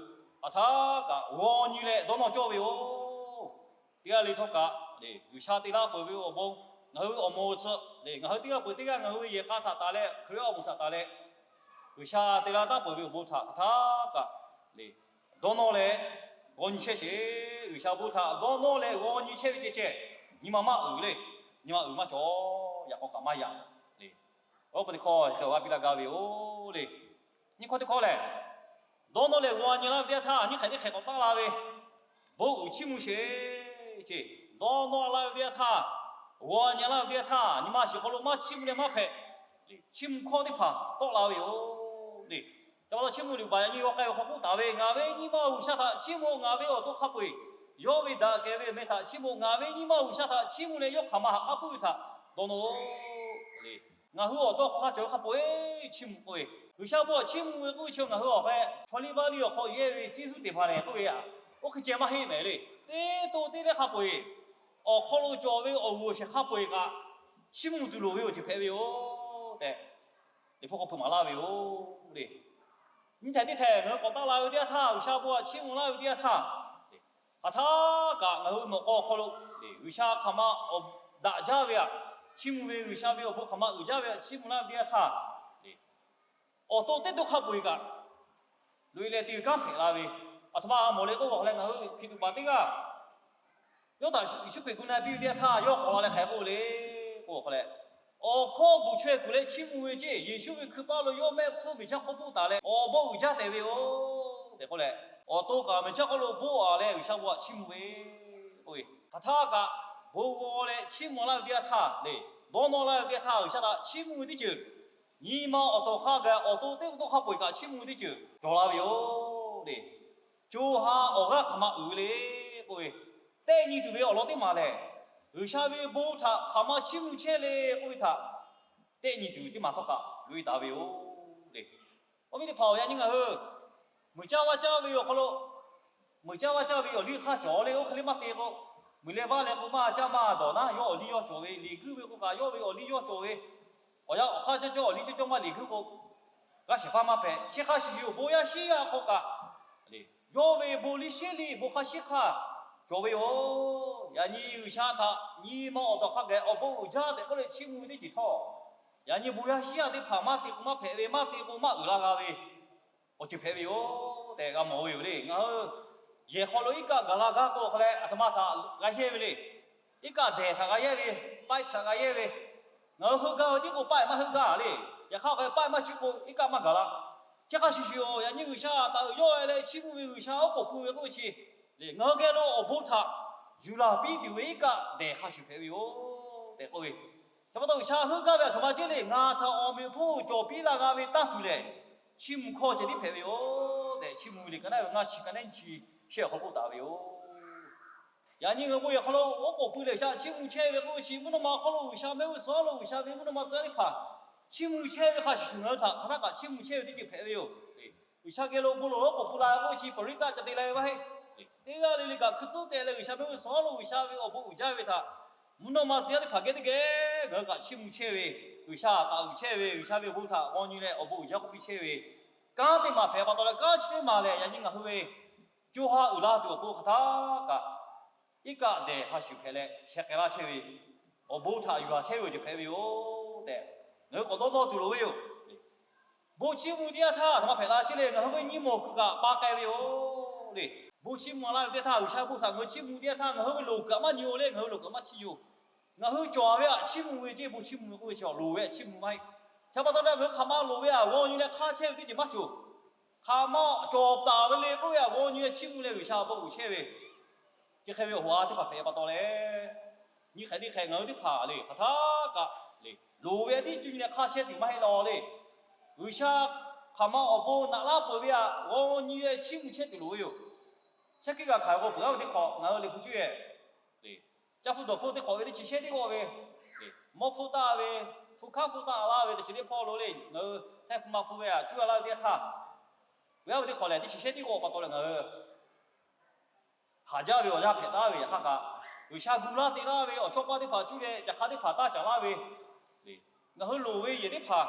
hk'aˬ htaˇ kaꞈ g'aw nyi leh dawˇ nawˇ cawˇ ve yoˬ. Teˇ g'aˇ le htawˇ kaꞈ le G'uiˬsha te laˇ peuˬ ve awˬ bon, ngaˬ hui awˬ moˍ suhˍ le ngaˬ hui teˇ g'aˇ peuˬ teˇ g'aˇ ngaˬ hui ve yehˬ k'a htaꞈ taˍ leh Hkriꞈ yaˇ awˬ moˍ htaꞈ taˍ leh, G'uiˬsha te laˇ taˍ peuˬ ve awˬ bon htaꞈ hk'aˬ htaˇ kaꞈ le dawˇ nawˇ leh g'aw nyi chehˇ sheˍ. G'uiˬsha bon htaꞈ dawˇ nawˇ leh g'aw nyi chehˇ ve ceh ceh, nyi ma maˇ uiˍ le. Nyi ma uiˍ maˇ cawˬ, yaꞈ k'aw kaꞈ maˇ yaꞈ le. Awˬ pa teˇ hkawˇ hk'e awˬ g'aˇ piˇ laˇ gaˇ ve yoˬ le. Nyi hkawˇ teˇ hkawˇ lehˬ, dawˇ nawˇ leh g'aw nyi laˇ ve teˇ g'aˇ htaˇ nyiˇ hk'ehꞈ teˇ hk'ehꞈ k'awꞈ taˍ la ve, bon uiˍ chiˇ mvuh sheˍ ce. Dawˇ nawˇ laˇ ve teˇ g'aˇ htaˇ, g'aw nyi laˇ ve teˇ g'aˇ htaˇ, nyi ma shiˍ hk'aw lo maˇ chiˇ mvuh leh maˇ hpehꞈ le, chiˇ mvuh hkawˇ teˇ hpaˍ tawˆ la ve yoˬ le. Chi pa taw chiˇ mvuh liꞈ baˬ yaꞈ nyi g'aw k'ai ve hk'aw k'oˆ taˍ ve, ngaˬ ve nyi ma G'uiˬsha htaꞈ chiˇ mvuh, ngaˬ ve awˬ to hk'a peu-eˬ yawˇ ve daꞈ kehˬ ve awˬ meh htaꞈ chiˇ mvuh, ngaˬ ve nyi ma G'uiˬsha htaꞈ chiˇ mvuh leh yawˇ hk'aˬ ma haꞈ k'aˉ puiˉ ve htaꞈ dawˇ nawˇ le. Ngaˬ hui awˬ to hk'aw hk'a cawˬ ve hk'a peu-eˬ chiˇ mvuh k'oˆ ve, G'uiˬsha bon htaꞈ chiˇ mvuh ve k'oˆ ve chi ngaˬ hui awˬ hk'e chaw liˇ vaˇ liˇ awˬ hk'aw yehˇ ve ceˇ zuˇ teˇ hpaˍ lehˬ k'oˆ ve aꞈ, oˇ hk'e ceh maˇ heˆ mehˍ le. Teˇ to teˇ lehˉ hk'a peu-eˬ awˬ hk'aw lo cawˬ ve awˬ g'uˬ awˬ shehˍ hk'a peu-eˬ kaꞈ chiˇ mvuh tuˬ loˍ ve awˬ ceuˬ hpehꞈ ve yoˬ tehꞈ, Liꞈ hpu hk'aw hpeuꞈ maˍ laˇ ve yoˬ le. Nyiˇ htehꞈ teˇ htehꞈ ngaˬ hui k'awꞈ taˆ la ve teˇ yanˇ htaˇ, G'uiˬsha bon htaꞈ chiˇ mvuh laˇ ve teˇ yanˇ htaˇ, hk'aˬ htaˇ kaꞈ ngaˬ hui mawꞈ k'aw awˬ hk'aw lo G'uiˬsha hk'aˬ ma awˬ daꞈ jaˇ ve htaꞈ chiˇ mvuh ve, G'uiˬsha ve awˬ bon hk'aˬ ma uiˍ jaˇ ve htaꞈ chiˇ mvuh laˇ ve teˇ yanˇ htaˇ, awˬ to teˇ to hk'a peu-eˬ kaꞈ loꞈ e leh te ve kanˉ hpehꞈ la ve, aˬ htoꞈ ma mawˬ le k'oˆ ve awˬ hk'aw leh, ngaˬ hui hkiˬ tuꞈ paˍ teˇ g'aˇ yawˇ htaꞈ Yeˍsuˆ Hkriꞈ gu na piˇ ve teˇ yanˇ htaˇ yawˇ k'awꞈ la leh hk'aˬ hk'e k'oˆ le k'oˆ ve awˬ hk'aw leh, Awˬ hkawˇ bvuhˬ chaweh kuˬ leh chiˇ mvuh ve ceˇ, Yeˍsuˆ ve hkui paˇ lo yawˇ mehˆ hpfuhˇ miˬ chaˇ hk'oˆ boˆ taˍ leh awˬ bon uiˍ jaˇ tehꞈ ve yoˬ tehꞈ k'oˆ leh, awˬ to kaꞈ miˬ chaˇ hk'oˆ lo boˆ a leh G'uiˬsha bon htaꞈ chiˇ mvuh ve k'oˆ ve, hk'aˬ htaˇ kaꞈ bon g'aw leh chiˇ mvuh laˇ ve teˇ yanˇ htaˇ le, dawˇ nawˇ laˇ ve teˇ yanˇ htaˇ G'uiˬsha htaꞈ chiˇ mvuh ve teˇ ceuˬ, nyi ma awˬ tawˍ hk'a gaˬ awˬ to teˇ k'oˆ tawˆ hk'a peu eˬ kaꞈ chiˇ mvuh ve teˇ ceuˬ cawˬ la ve yoˬ le. Co ha awˬ g'aˇ hk'aˬ ma uiˍ ve le k'oˆ ve, tehˆ nyi tuˬ ve awˬ lawn teˇ maˬ lehˬ, G'uiˬsha ve bon htaꞈ hk'aˬ ma chiˇ mvuh chehˇ le k'oˆ ve htaꞈ tehˆ nyi tuˬ teˇ maˬ htawˇ kaꞈ loꞈ e taˍ ve yoˬ le. Awˬ viˉ teˇ hpaˍ-oˬ, yaꞈ nyi ngaˬ hui meuꞈ caˇ vaˇ caˇ ve awˬ hk'aw lo, meuꞈ caˇ vaˇ caˇ ve awˬ liˇ hk'aˇ cawˬ le, oˇ hk'e le maˇ te k'o, meuꞈ leh vaˇ leh k'o maˇ caˇ maˇ dawˬ naˉ, yawˇ awˬ liˇ yawˇ cawˬ ve, liꞈ guiˇ ve k'o kaꞈ yawˇ ve awˬ liˇ yawˇ cawˬ ve, awˬ yanˇ awˬ hk'aˇ cawˇ cawˇ awˬ liˇ cawˇ cawˇ maˇ liꞈ guiˇ k'o, g'aˇ shehˍ hpaˇ maˇ hpehꞈ. Chi hk'a shuˍ shuˍ awˬ bon yaˇ shiˉ yaˇ hk'aw kaꞈ, yawˇ ve bon liˇ sheˉ liˇ bon hk'a shiˉ hk'aˇ cawˬ ve yoˬ. Yaꞈ nyi G'uiˬsha htaꞈ nyi ma awˬ tawˍ hk'a gaˬ awˬ bon uiˍ jaˇ tehꞈ k'oˆ leh chiˇ mvuh ve teˇ ceuˬ htawˇ, yaꞈ nyi bon yaˇ shiˉ yaˇ teˇ hpaˍ maˇ te k'o maˇ hpehꞈ ve, maˇ te k'o maˇ uiˍ la g'a ve awˬ ceuˬ hpehꞈ ve yoˬ tehꞈ g'a mawˬ ve yoˬ le. Ngaˬ hui yehˬ hk'aw lo iˉ kaˆ gaˬ la gaˇ k'o hk'a leh aˬ htoꞈ ma htaꞈ g'a yehˇ ve le. Iˉ kaˆ dehˬ htaꞈ g'a yehˇ ve, pipe htaꞈ g'a yehˇ ve. Ngaˬ hui heuˆ gaˇ ve tiˉ k'o pipe maˇ heuˆ gaˇ le. Yaꞈ hk'aˇ hk'a pipe maˇ cuˇ k'o iˉ kaˆ maˇ gaˬ la. Chi hk'a shuˍ shuˍ-oˬ, yaꞈ nyi G'uiˬsha taˍ uiˍ yawˇ e leh chiˇ mvuh ve G'uiˬsha oˉ k'oˍ pui ve k'oˆ ve chi le, ngaˬ hui geh lo awˬ bon htaꞈ yuˬ laˬ piˇ tuˬ ve iˉ kaˆ dehˬ hk'a shuˍ hpehꞈ ve yoˬ tehꞈ k'oˆ ve. Chi pa taw G'uiˬsha heuˆ gaˇ ve aˬ htoꞈ ma ceˇ le, ngaˬ htaꞈ awˬ meꞈ awˬ hponˇ cawˬ piˇ la g'a ve tanˇ tuˬ lehˬ, chiˇ mvuh hkawˇ ceh tiˉ hpehꞈ ve yoˬ tehꞈ chiˇ mvuh ve le. Ka naˉ ve ngaˇ chi ka naˉ nyi chi shehˆ awˬ hk'aw k'oˆ taˍ ve yoˬ. Yaꞈ nyi ngaˬ hui bon yehˬ hk'aw lo oˉ k'oˍ pui leh G'uiˬsha chiˇ mvuh chehˇ ve k'oˆ ve chi mvuhˇ naw ma hk'aw lo G'uiˬsha mehˆ g'uˇ suhˍ lo G'uiˬsha ve mvuhˇ naw ma tcuh yaˇ teˇ hpaˍ chiˇ mvuh chehˇ ve hk'a shuˍ shuˍ ngaˬ hui htaꞈ hk'aˬ htaˇ kaꞈ chiˇ mvuh chehˇ ve teˇ ceuˬ hpehꞈ ve yoˬ. G'uiˬsha geh lo bon lawˬ oˉ k'oˍ pui la k'oˆ ve chi paˍriˆtaˆ ca te la ve maˇ heˆ. Teˇ g'aˇ le le kaꞈ hkui tcuhˉ teh leh G'uiˬsha mehˆ g'uˇ suhˍ lo G'uiˬsha ve awˬ bon uiˍ jaˇ ve htaꞈ mvuhˇ naw ma tcuh yaˇ teˇ hpaˍ geh teˇ geh ngaˬ hui kaꞈ chiˇ mvuh chehˇ ve, G'uiˬsha taˍ uiˍ chehˇ ve, G'uiˬsha ve awˬ bon htaꞈ g'aw nyi leh awˬ bon uiˍ jaˇ k'oˆ piˇ chehˇ ve kanˉ teˇ maˬ hpehꞈ pa taw leh, kanˉ chi teˇ maˬ lehˬ yaꞈ nyi ngaˬ hui ve co ha uiˍ la tuˬ awˬ pon hk'aˬ htaˇ kaꞈ iˉ kaˆ dehˬ hk'a shuˍ hpehꞈ leh sheh k'ai laˇ chehˇ ve, awˬ bon htaꞈ yuˬ laˬ chehˇ ve awˬ ceuˬ hpehꞈ ve yoˬ tehꞈ ngaˬ hui k'awꞈ dawˇ dawˇ tuˬ loˍ ve yoˬ. Bon chiˇ mvuh teˇ yanˇ htaˇ aˬ htoꞈ ma hpehꞈ la ceˇ le, ngaˬ hui ve nyi mawˬ kuiˬ kaꞈ pa k'ai ve yoˬ le. Bon chiˇ mvuh laˇ ve teˇ htaˇ, G'uiˬsha bon htaꞈ ngaˬ hui chiˇ mvuh teˇ yanˇ htaˇ ngaˬ hui ve loˍ kuiˬ kaꞈ maˇ nyi-o le, ngaˬ hui loˍ kuiˬ maˇ chiˇ nyi-o. Ngaˬ hui cawˬ ve htaꞈ chiˇ mvuh ve ceˇ, bon chiˇ mvuh ve k'oˆ ve chi loˍ ve htaꞈ chiˇ mvuh maˇ heˆ. Chi pa taw leh ngaˬ hui hk'aˬ ma loˍ ve htaꞈ g'aw nyi leh hk'aˇ chehˇ ve teˇ ceuˬ maˇ cawˬ. Hk'aˬ ma cawˬ taˍ ve le k'oˆ ve htaꞈ g'aw nyi leh chiˇ mvuh leh G'uiˬsha awˬ bon uiˍ chehˇ ve chi hk'e ve awˬ hoꞈ a teˇ hpaˍ hpehꞈ pa taw leh, nyi hk'e teˇ hk'e ngaˬ hui teˇ hpaˍ le hk'aˬ htaˇ kaꞈ le loˍ ve htaꞈ tiˉ cuˇ nyi leh hk'aˇ chehˇ tuˬ maˇ heˆ law le. G'uiˬsha hk'aˬ ma awˬ bon naꞈ laˇ peuˬ ve htaꞈ g'aw nyi leh chiˇ mvuh chehˇ tuˬ loˍ ve yoˬ. Chi hk'e g'a hkanˍ k'o peuˬ g'aˇ ve teˇ hk'awꞈ ngaˬ hui le hpu cuˇ e caˇ hpfuhˇ dawˬ hpfuhˇ teˇ hk'awꞈ ve teˇ chi shehˉ teˇ g'awˆ ve, mawˇ hpfuhˇ taˆ ve, hpu hkanˉ hpfuhˇ taˆ laˇ ve teˇ chi teˇ hpawˇ lo le, ngaˬ hui htaiˇ hpu ma hpu ve htaꞈ cuˇ a laˇ ve teˇ htaˇ, peuˬ g'aˇ ve teˇ hk'awꞈ lehˬ teˇ chi shehˉ teˇ g'awˆ pa taw leh ngaˬ hui haˍ jaˇ ve awˬ yanˇ hpehꞈ taˉ ve yaꞈ hk'aˇ kaꞈ, G'uiˬsha gu laˇ te laˇ ve awˬ chawˇ paˇ teˇ hpaˍ cuˇ leh caꞈ hk'a teˇ hpaˍ taˇ caˍ laˇ ve, ngaˬ hui loˍ ve yehˬ teˇ hpaˍ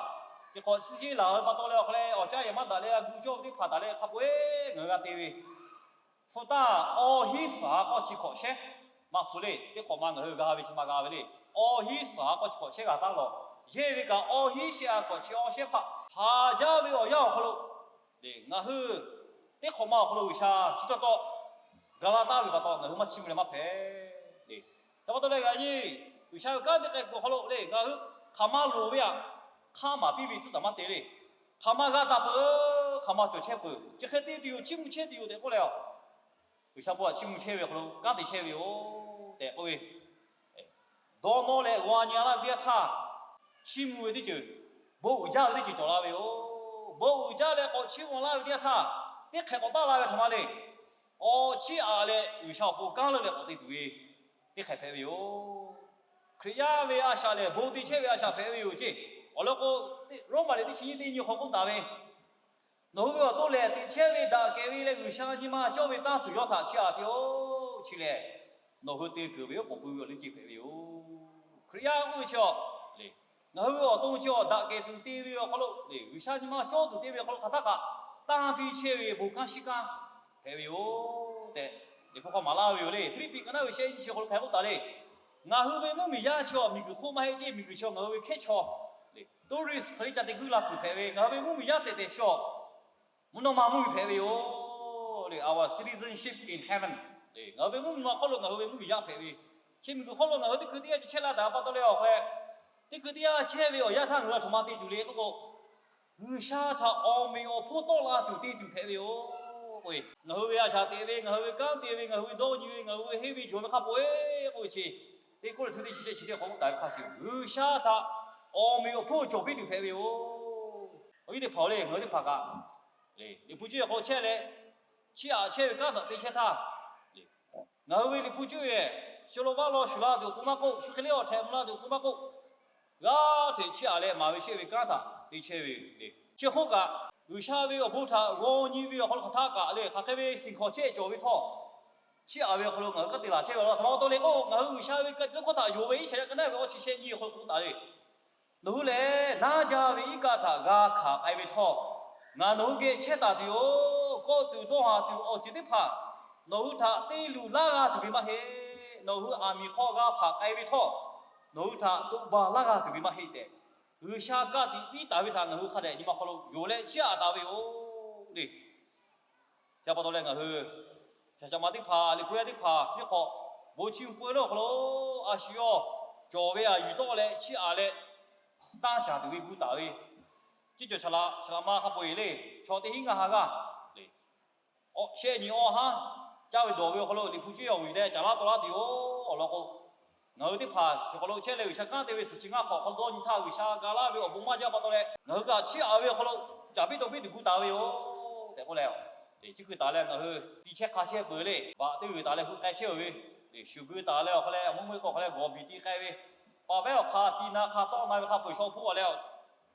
teˇ hk'awꞈ chi ceˇ laˬ ve pa taw leh awˬ hk'aw leh awˬ caˇ yehˬ maˇ daꞈ leh g'a gu cawˇ ve teˇ hpaˍ taˍ leh hk'a peu-eˬ ngaˬ hui g'a te ve, hpu taˇ awˇ hinˉ suhˍ ha k'awˇ chi hkawꞈ shehˉ maˇ hpu le. Teˇ hk'awꞈ ma ngaˬ hui g'a ve chi ma g'a ve le. Awˇ hinˉ suhˍ ha k'awˇ chi hkawꞈ shehˉ g'a taˉ lawˬ. Yehˇ ve kaꞈ awˇ hinˉ shehˆ ha k'awꞈ chi awˇ shehˉ hpaˆ haˍ jaˇ ve awˬ yanˇ awˬ hk'aw lo le, ngaˬ hui teˇ hk'awꞈ ma awˬ hk'aw lo G'uiˬsha chi taw taw ga laˇ taˍ ve pa taw ngaˬ hui maˇ chiˇ mvuh leh maˇ hpehꞈ le. Chi pa taw leh g'a nyi, G'uiˬsha ve kanˉ teˇ k'ai kuiˬ awˬ hk'aw lo le, ngaˬ hui hk'aˬ ma loˍ ve htaꞈ hk'aˇ maˍ piˇ ve tcuhˉ taˍ maˇ te le. Hk'aˬ ma g'a taˍ peuˬ, hk'aˬ ma cawˬ chehˇ peuˬ, chi hk'e te tuˬ yoˬ, chiˇ mvuh chehˇ tuˬ yoˬ tehꞈ k'oˆ leh, G'uiˬsha bon htaꞈ chiˇ mvuh chehˇ ve awˬ hk'aw lo kanˉ te chehˇ ve yoˬ tehꞈ k'oˆ ve, dawˇ nawˇ leh g'aw nyi laˇ ve teˇ yanˇ htaˇ, chiˇ mvuh ve teˇ ceuˬ, bon uiˍ jaˇ ve teˇ ceuˬ cawˬ la ve yoˬ. Bon uiˍ jaˇ leh k'awꞈ chiˇ mvuh laˇ ve teˇ yanˇ htaˇ, teˇ hk'ehꞈ k'awꞈ taˆ la ve htaꞈ ma le. Awˬ chiˇ aꞈ leh G'uiˬsha awˬ pon kanˉ leuˆ leh k'awꞈ te tuˬ ve teˇ hk'ehꞈ hpehꞈ ve yoˬ. Hkriꞈ yaˇ ve a shaꞈ lehˬ bon te chehˇ ve a shaꞈ hpehꞈ ve yoˬ ceˇ. Awˬ lawn k'o, Roˉmaꞈ liꞈ teˇ chi nyiˇ teˇ nyi hk'aw k'oˆ taˍ ve, nawˬ hui ve awˬ to lehˬ teꞈ chehˇ ve daꞈ kehˬ ve leh G'uiˬsha nyi ma cawˇ ve tanˇ tuˬ yawˇ htaꞈ chiˇ aꞈ piˇ-oˆ. Chi lehˬ, nawˬ hui te kuiˬ ve oˉ k'oˍ pui ve awˬ liˇ ceˇ hpehꞈ ve yoˬ. Hkriꞈ yaˇ k'oˆ ve chi awˬ le, ngaˬ hui ve awˬ to chi awˬ daꞈ kehˬ tuˬ te ve awˬ hk'aw lo le, G'uiˬsha nyi ma cawˇ tuˬ te ve awˬ hk'aw lo hk'aˬ htaˇ kaꞈ tanˇ piˇ chehˇ ve bon kanˉ shiˉ kanˉ hpehꞈ ve yoˬ tehꞈ, Liꞈ hpu hk'aw maˍ laˇ ve yoˬ le. Hpiˇliˇpiˆ ka naˉ ve shehˆ nyiˇ chi hk'aw lo hk'aˬ hk'e k'oˆ taˍ le. Ngaˬ hui ve mvuhˇmiˬ yaˇ chi awˬ miˬguiˬ hk'oˆ maˇ heˆ ceˇ, miˬguiˬ chi ngaˬ hui ve hkehˉ chaw le, tourist hk'e le ca te guiˇ la kuiˬ hpehꞈ ve, ngaˬ hui ve mvuhˇmiˬ yaˇ tehˬ tehˬ chi awˬ mvuhˇ naw ma mvuhˇmiˬ hpehꞈ ve yoˬ le. Our citizenship in heaven le, ngaˬ hui ve mvuhˇmiˬ ma hk'oˆ lo ngaˬ hui ve mvuhˇmiˬ yaˇ hpehꞈ ve, chi miˬguiˬ hk'oˆ lo ngaˬ hui teˇ hkui teˇ g'aˇ ca chehˇ laˇ taˍ pa taw leh awˬ hk'e Teˇ hkui teˇ yanˇ chehˇ ve awˬ yanˇ htaˇ ngaˬ hui htaꞈ htoꞈ ma te tuˬ le k'oˆ k'o, G'uiˬsha htaꞈ awˬ meꞈ awˬ hponˇ tawˆ la tuˬ te tuˬ hpehꞈ ve yoˬ. Ngaˬ hui ve a shaꞈ teꞈ ve, ngaˬ hui ve kanˉ te ve, ngaˬ hui ve dawˇ nyi ve, ngaˬ hui ve henˇ ve jawˬ ve hk'a peu-eˬ k'oˆ ve chi, teˇ Kawˇrenˍhtuˆ teˇ chi shehˆ chi teˇ hk'awꞈ k'oˆ taˍ ve hk'a shuˍ, G'uiˬsha htaꞈ awˬ meꞈ awˬ hponˇ cawˬ piˇ tuˬ hpehꞈ ve yoˬ. Awˬ viˉ teˇ hpaˍ-oˬ le, ngaˬ hui teˇ hpaˍ kaꞈ Liꞈ hpu cuˇ yiˍ hk'aw chehˇ leh, chiˇ aꞈ chehˇ ve kanˉ htaꞈ te chehˇ htaˇ, ngaˬ hui ve Liꞈ hpu cuˇ yiˍ shu lo vaˇ law shuˍ la tuˬ k'o maˇ k'oˆ, shu hk'e le awˬ htehꞈ mvuh la tuˬ k'o maˇ k'oˆ, g'aˇ hteꞈ chiˇ aꞈ leh maˍ ve shehˆ ve kanˉ htaꞈ te chehˇ ve le. Chi hk'oˆ kaꞈ, G'uiˬsha ve awˬ bon htaꞈ g'aw nyi ve awˬ hk'aw lo hk'aˬ htaˇ kaꞈ le, hk'aˬ hk'e ve shiˍ hkawꞈ chehˇ cawˬ ve htawˇ, chiˇ aꞈ ve awˬ hk'aw lo ngaˬ hui kanˉ te laˬ chehˇ ve law. Htaꞈ ma pa taw le k'o, ngaˬ hui G'uiˬsha ve ka tiꞈ tawˇ hkawˇ htaꞈ yonˍ ve Iˉsaˍyaˆ ka naˉ ve awˇ chi shehˆ nyi awˬ hk'aw lo k'oˆ taˍ ve, Nawˬ hui lehˬ, naˉ jaˇ ve iˉ kaˆ htaꞈ g'a hkanˍ k'ai ve htawˇ, ngaˬ nawˬ hui geh chehˇ taˍ tuˬ yoˬ. Kawˆ tuˬ dawˇ haˍ tuˬ awˬ ceuˬ teˇ hpaˍ nawˬ hui htaꞈ te luˬ laˇ g'a tuˬ ve maˇ heˆ. Nawˬ hui aˬ miˍ hk'aw g'a hpanˍ k'ai ve htawˇ, nawˬ hui htaꞈ toꞈ ba laˇ g'a tuˬ ve maˇ heˆ tehꞈ, G'uiˬsha ka tiꞈ piˇ taˍ ve htaꞈ ngaˬ hui hk'a dehꞈ nyi ma hk'aw lo yonˍ leh chiˇ aꞈ taˍ ve yoˬ le. Chi pa taw leh ngaˬ hui shaˍ shaꞈ ma teˇ hpaˍ, Liꞈ hpu yaˇ teˇ hpaˍ chi hk'awꞈ bon chiˇ mvuh peuˬ ve awˬ hk'aw lo, a shu yawˇ cawˬ ve aꞈ yuˬ tawˆ leh chiˇ aꞈ leh tanˇ caˍ tuˬ ve gu taˍ ve, chi cawˬ shaˍ laꞈ shaˍ laꞈ ma hk'a peu-eˬ le, chaw teˇ hinˉ ngaˇ ha g'aˇ le, awˇ shehˆ nyi awˇ haˉ caˇ ve dawˬ ve awˬ hk'aw lo Liꞈ hpu cuˇ yiˍ awˬ vuiˬ leh caˍ laˇ taw laˇ tuˬ yoˬ. Awˬ lawn k'o, ngaˬ hui teˇ hpaˍ chaw hk'aw lo chehˇ leh G'uiˬsha kanˉ te ve suhˍ chi ngaˇ hk'awꞈ hk'aw dawˇ nyi htaˇ G'uiˬsha ga laˇ ve awˬ bon maˇ jaˇ pa taw leh, ngaˬ hui kaꞈ chiˇ aꞈ ve awˬ hk'aw lo caˍ piˇ taw piˇ tuˬ gu taˍ ve yoˬ tehꞈ k'oˆ leh, chi hkui taˍ leh ngaˬ hui tiꞈ chehˇ hk'a chehˇ peuˬ le, baꞈ teˇ g'uiˬ taˍ leh hu k'ai chehˇ ve, shuˍ gui taˍ leh awˬ hk'aw leh mvuhˇ meuˇ k'o hk'aw leh gawˬ biˬ ti k'ai ve, paˍ vehˉ awˬ hk'aꞈ ti na hk'a tawˆ na ve hk'a peu-eˬ shaw hpoˆ a leh,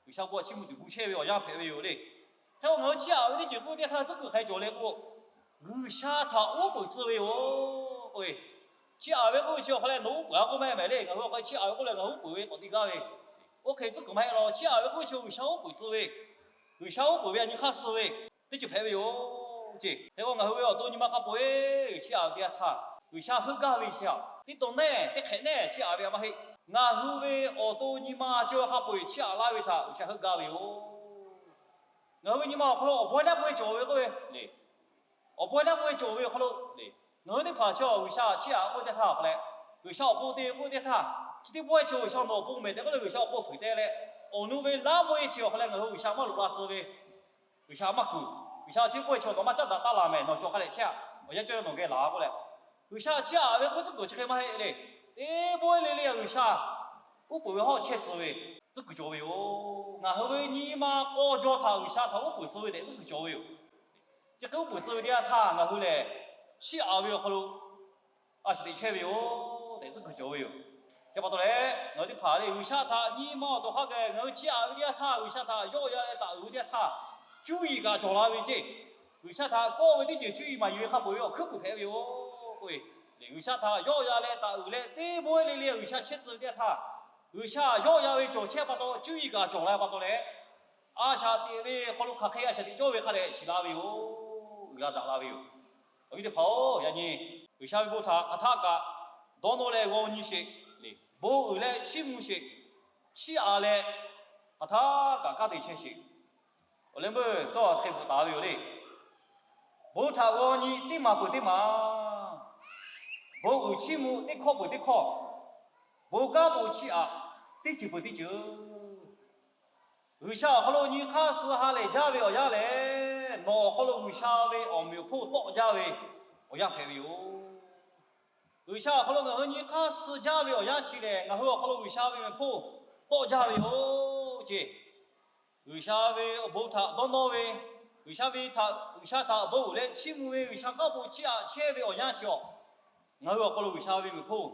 G'uiˬsha bon chiˇ mvuh tuˬ gu chehˇ ve awˬ yanˇ hpehꞈ ve yoˬ le. Hk'e k'o ngaˬ hui chiˇ aꞈ ve teˇ ceuˬ k'oˆ ve teˇ htaˇ tcuhˉ kuiˬ hk'ai cawˬ le k'o, G'uiˬsha htaꞈ uˉ peunˍ tcuh ve yoˬ k'o, chiˇ aꞈ ve k'oˆ ve chi awˬ hk'aw leh nawˬ uˉ peunˍ a k'oˆ maˇ heˆ mehˍ le. Ngaˬ hui awˬ hk'aw chiˇ aꞈ ve k'oˆ leh ngaˬ hui uˉ peunˍ ve k'awꞈ te gaˇ ve, oˇ hk'e tcuhˉ kuiˬ maˇ heˆ law. Chiˇ aꞈ ve k'oˆ ve chi G'uiˬsha uˉ peunˍ tcuh ve, G'uiˬsha uˉ peunˍ ve a nyi hk'aˇ suh ve teˇ ceuˬ hpehꞈ ve yoˬ ceˇ. Hk'e k'o ngaˬ hui ve awˬ to nyi ma hk'a peu-eˬ chiˇ aꞈ ve teˇ yanˇ htaˇ G'uiˬsha heuˆ gaˇ ve chi aꞈ, teˇ taw neˇ teˇ hk'ehꞈ neˇ chiˇ aꞈ ve a maˇ heˆ. Ngaˬ hui ve awˬ to nyi ma cawˬ hk'a peu-eˬ chiˇ aꞈ laˇ ve htaꞈ G'uiˬsha heuˆ gaˇ ve yoˬ. Ngaˬ hui ve nyi ma awˬ hk'aw lo awˬ pawehˇ leh pawehˇ cawˬ ve k'oˆ ve le, awˬ pawehˇ leh pawehˇ cawˬ ve awˬ hk'aw lo le, ngaˬ hui teˇ hpaˍ chi G'uiˬsha chiˇ aꞈ k'oˆ ve teˇ htaˇ awˬ hk'aw leh, G'uiˬsha awˬ pon te ve k'oˆ ve teˇ htaˇ, chi teˇ pawehˇ chi G'uiˬsha nawˬ awˬ pon mehˍ tehꞈ k'oˆ leh G'uiˬsha awˬ pon fuiˍ teh leh, awˬ nu ve laˇ pawehˇ chi awˬ hk'aw leh ngaˬ hui G'uiˬsha maˇ loꞈ la tcuh ve, G'uiˬsha maˇ kuˬ. G'uiˬsha chi pawehˇ chi nawˬ maˇ caˉ daꞈ taˇ laˬ mehˍ, nawˬ cawˬ hk'a dehꞈ chehˇ, awˬ yanˇ cawˇ nawˬ geh laˬ k'oˆ leh, G'uiˬsha chiˇ aꞈ ve k'oˆ tcuhˉ kuiˬ chi hk'e maˇ heˆ le. Teˇ pawehˇ le le G'uiˬsha uˉ peunˍ ve hawˉ chehˇ tcuh ve tcuhˉ kuiˬ cawˬ ve yoˬ. Ngaˬ hui ve nyi ma k'aw jaw htaꞈ G'uiˬsha htaꞈ uˉ peunˍ tcuh ve tehꞈ tcuhˉ kuiˬ cawˬ ve yoˬ. Chi hk'e uˉ peunˍ tcuh ve teˇ yanˇ htaˇ ngaˬ hui lehˬ, chiˇ aꞈ ve awˬ hk'aw lo a shu teꞈ chehˇ ve yoˬ tehꞈ tcuhˉ kuiˬ cawˬ ve yoˬ. Chi pa taw leh ngaˬ hui teˇ hpaˍ le G'uiˬsha htaꞈ nyi ma awˬ to hk'a gaˬ ngaˬ hui chiˇ aꞈ ve teˇ yanˇ htaˇ, G'uiˬsha htaꞈ yawˆ yan leh taˍ uiˍ ve teˇ yanˇ htaˇ, cuˇ yiˍ kaꞈ cawˬ la ve ceˇ. G'uiˬsha htaꞈ kawˆ ve teˇ ceuˬ cuˇ yiˍ maˍ yuˬ ve hk'a peu-eˬ awˬ hkuiˉ puiˍ hpehꞈ ve yoˬ k'oˆ ve. G'uiˬsha htaꞈ yawˆ yan leh taˍ uiˍ leh teˇ pawehˇ le le G'uiˬsha chehˇ tcuh ve teˇ yanˇ htaˇ, G'uiˬsha yawˆ yan ve cawˬ chehˇ pa taw cuˇ yiˍ kaꞈ cawˬ la ve pa taw leh, a shaꞈ teꞈ ve hk'aw lo hk'aˬ hk'e a shaꞈ teꞈ cawˇ ve hk'a dehꞈ shiˍ la ve yoˬ. Uiˍ la daꞈ la ve yoˬ. Awˬ viˉ teˇ hpaˍ-oˬ, yaꞈ nyi G'uiˬsha ve bon htaꞈ hk'aˬ htaˇ kaꞈ dawˇ nawˇ leh g'aw nyi sheˍ le, bon uiˍ leh chiˇ mvuh sheˍ, chiˇ aꞈ leh hk'aˬ htaˇ kaꞈ kanˉ te chehˇ sheˍ. Awˬ leh meuˇ tawˇ hk'e bvuhꞈ taˍ ve yoˬ le. Bon htaꞈ g'aw nyi teˇ maˬ peuˬ teˇ maˬ, bon uiˍ chiˇ mvuh teˇ hkawˇ peuˬ teˇ hkawˇ, bon kanˉ bon chiˇ aꞈ teˇ ceuˬ peuˬ teˇ ceuˬ. G'uiˬsha awˬ hk'aw lo nyi hk'aˇ suh ha lehˬ jaˇ ve awˬ yanˇ lehˬ, nawˬ awˬ hk'aw lo G'uiˬsha ve awˬ meꞈ awˬ hponˇ tawˆ jaˇ ve awˬ yanˇ hpehꞈ ve yoˬ. G'uiˬsha awˬ hk'aw lo ngaˬ hui nyi hk'aˇ suh jaˇ ve awˬ yanˇ chi lehˬ, ngaˬ hui awˬ hk'aw lo G'uiˬsha ve meꞈ hponˇ tawˆ jaˇ ve yoˬ ceˇ. G'uiˬsha ve awˬ bon htaꞈ dawˇ nawˇ ve, G'uiˬsha ve htaꞈ, G'uiˬsha htaꞈ bon uiˍ leh chiˇ mvuh ve, G'uiˬsha kanˉ bon chiˇ aꞈ chehˇ ve awˬ yanˇ chi awˬ, ngaˬ hui awˬ hk'aw lo G'uiˬsha ve meꞈ hponˇ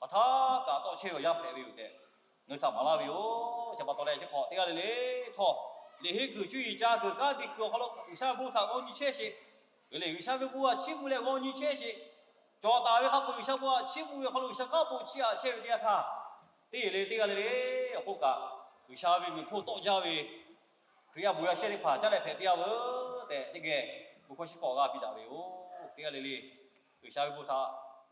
hk'aˬ htaˇ kaꞈ tawˆ chehˇ ve awˬ yanˇ hpehꞈ ve yoˬ tehꞈ ngaˬ hui htaꞈ maˍ laˇ ve yoˬ. Chi pa taw leh chi hk'awꞈ teˇ g'aˇ le le htawˇ, liꞈ henˇ kuiˬ cuˇ yiˍ ca kuiˬ kanˉ te kuiˬ awˬ hk'aw lo G'uiˬsha ve bon htaꞈ g'aw nyi chehˇ sheˍ. G'uiˬsha ve bon aꞈ chiˇ mvuh leh g'aw nyi chehˇ sheˍ. Cawˬ taˍ ve hk'a peu-eˬ G'uiˬsha bon aꞈ chiˇ mvuh ve awˬ hk'aw lo G'uiˬsha kanˉ bon chiˇ aꞈ chehˇ ve teˇ yanˇ htaˇ, teˇ g'aˇ le le, teˇ g'aˇ le le awˬ hk'oˆ kaꞈ, G'uiˬsha ve meꞈ hponˇ tawˆ jaˇ ve Hkriꞈ yaˇ bon yaˇ shehˇ teˇ hpaˍ caˉ leh hpehꞈ piˇ-a veuˬ tehꞈ teˇ geh bon hkawˇ shiˉ hkawꞈ g'a piˇ daꞈ ve yoˬ. Teˇ g'aˇ le le, G'uiˬsha ve bon htaꞈ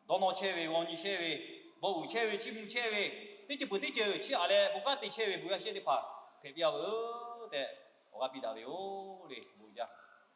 dawˇ nawˇ chehˇ ve, g'aw nyi chehˇ ve, bon uiˍ chehˇ ve, chiˇ mvuh chehˇ ve, teˇ ceuˬ peuˬ teˇ ceuˬ chiˇ aꞈ leh bon kanˉ te chehˇ ve bon yaˇ shehˇ teˇ hpaˍ hpehꞈ piˇ-a veuˬ tehꞈ awˬ g'a piˇ daꞈ ve yoˬ le.